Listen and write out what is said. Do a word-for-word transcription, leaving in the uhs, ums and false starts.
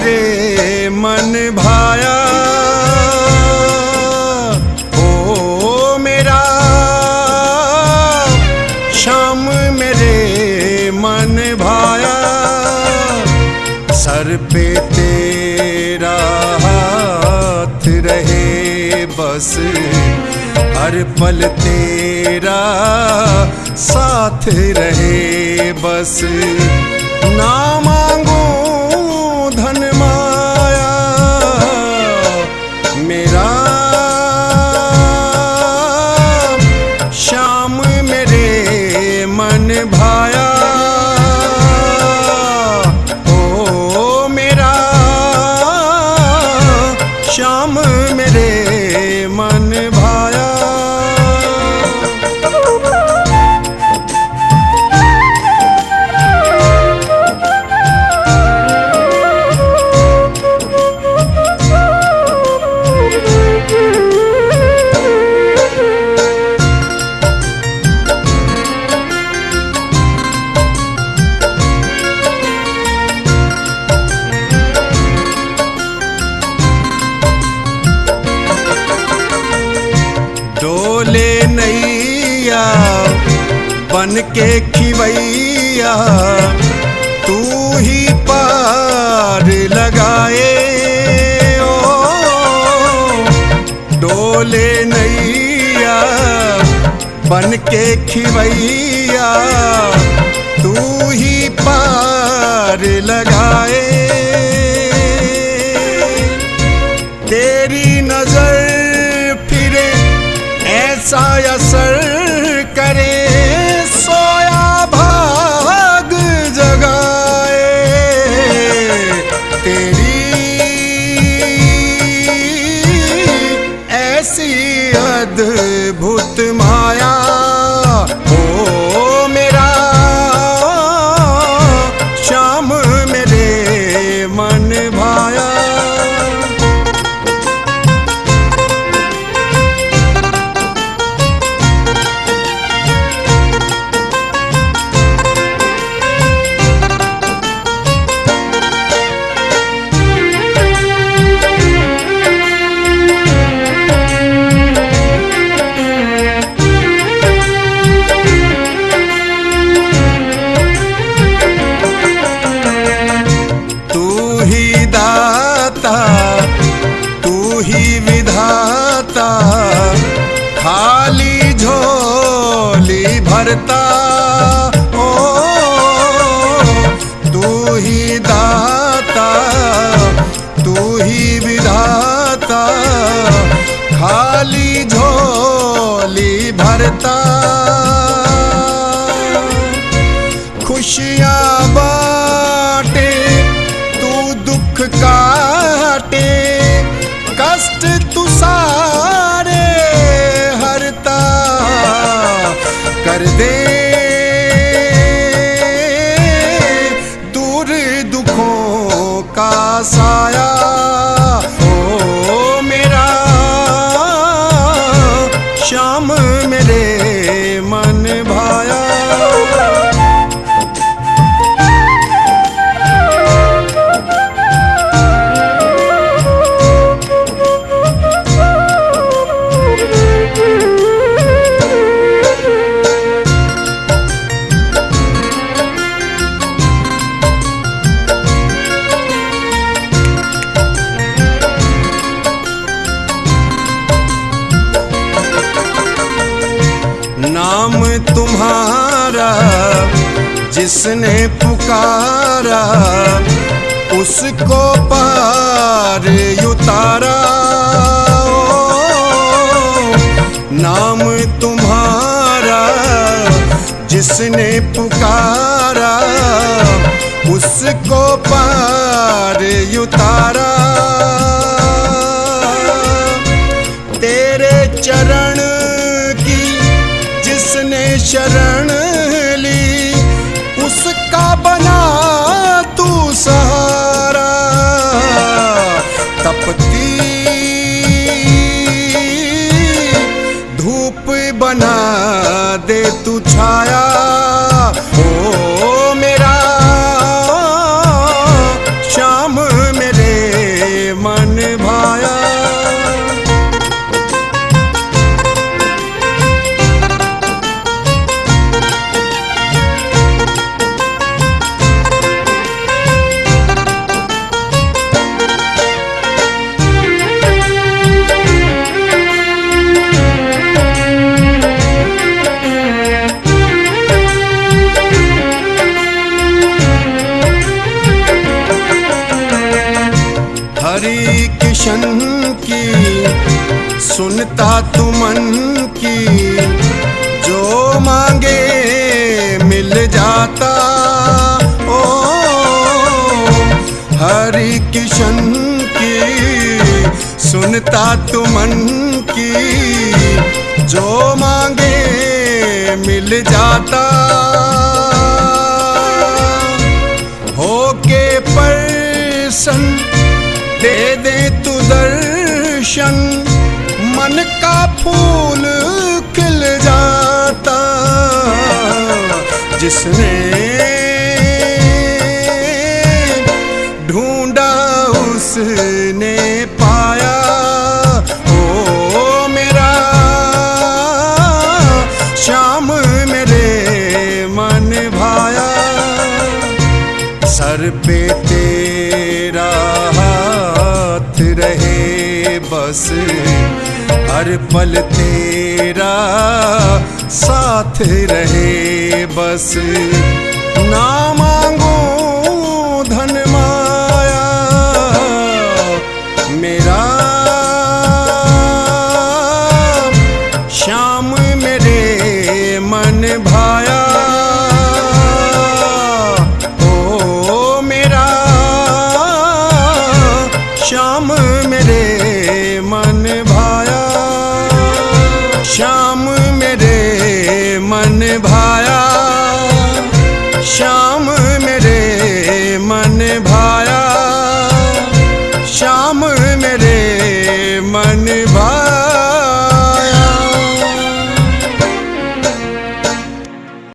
मेरे मन भाया, ओ मेरा श्याम मेरे मन भाया। सर पे तेरा हाथ रहे बस, हर पल तेरा साथ रहे बस। ना मांगू धन माया, मेरा श्याम मेरे मन भाया, ओ मेरा श्याम मेरे मन भाया। डोले नैया बन के खिवैया, तू ही पार लगाए। ओ डोले नैया बन के खिवैया, तू ही पार लगाए। तेरी नजर फिरे ऐसा असर करे, सोया भाग जगाए। तेरी ऐसी अद्भुत माया, ओ मेरा श्याम मेरे मन भाया। तू ही दाता, तू ही विधाता, खाली झोली भरता। ओ तू ही दाता, तू ही विधाता, खाली झोली भरता। खुशियां बांटे, तू दुख काटे, कष्ट तू सारे हरता। कर दे दूर दुखों का साया, ओ मेरा श्याम मेरे मन भाया। नाम तुम्हारा जिसने पुकारा, उसको पार उतारा। ओ, नाम तुम्हारा जिसने पुकारा, उसको पार उतारा। तेरे चरण की जिसने शरण ली, उसका बना तू सहारा। तपती धूप बना दे तू छाया, ओ मेरा श्याम मेरे हरि किशन की सुनता तू मन की, जो मांगे मिल जाता। ओ हरि किशन की सुनता तू मन की, जो मांगे मिल जाता। होके प्रसन्न दे दे तू दर्शन, मन का फूल खिल जाता। जिसने ढूंढा उसने पाया, ओ मेरा श्याम मेरे मन भाया। सर पे तेरा हाथ रहे बस, हर पल तेरा साथ रहे बस। ना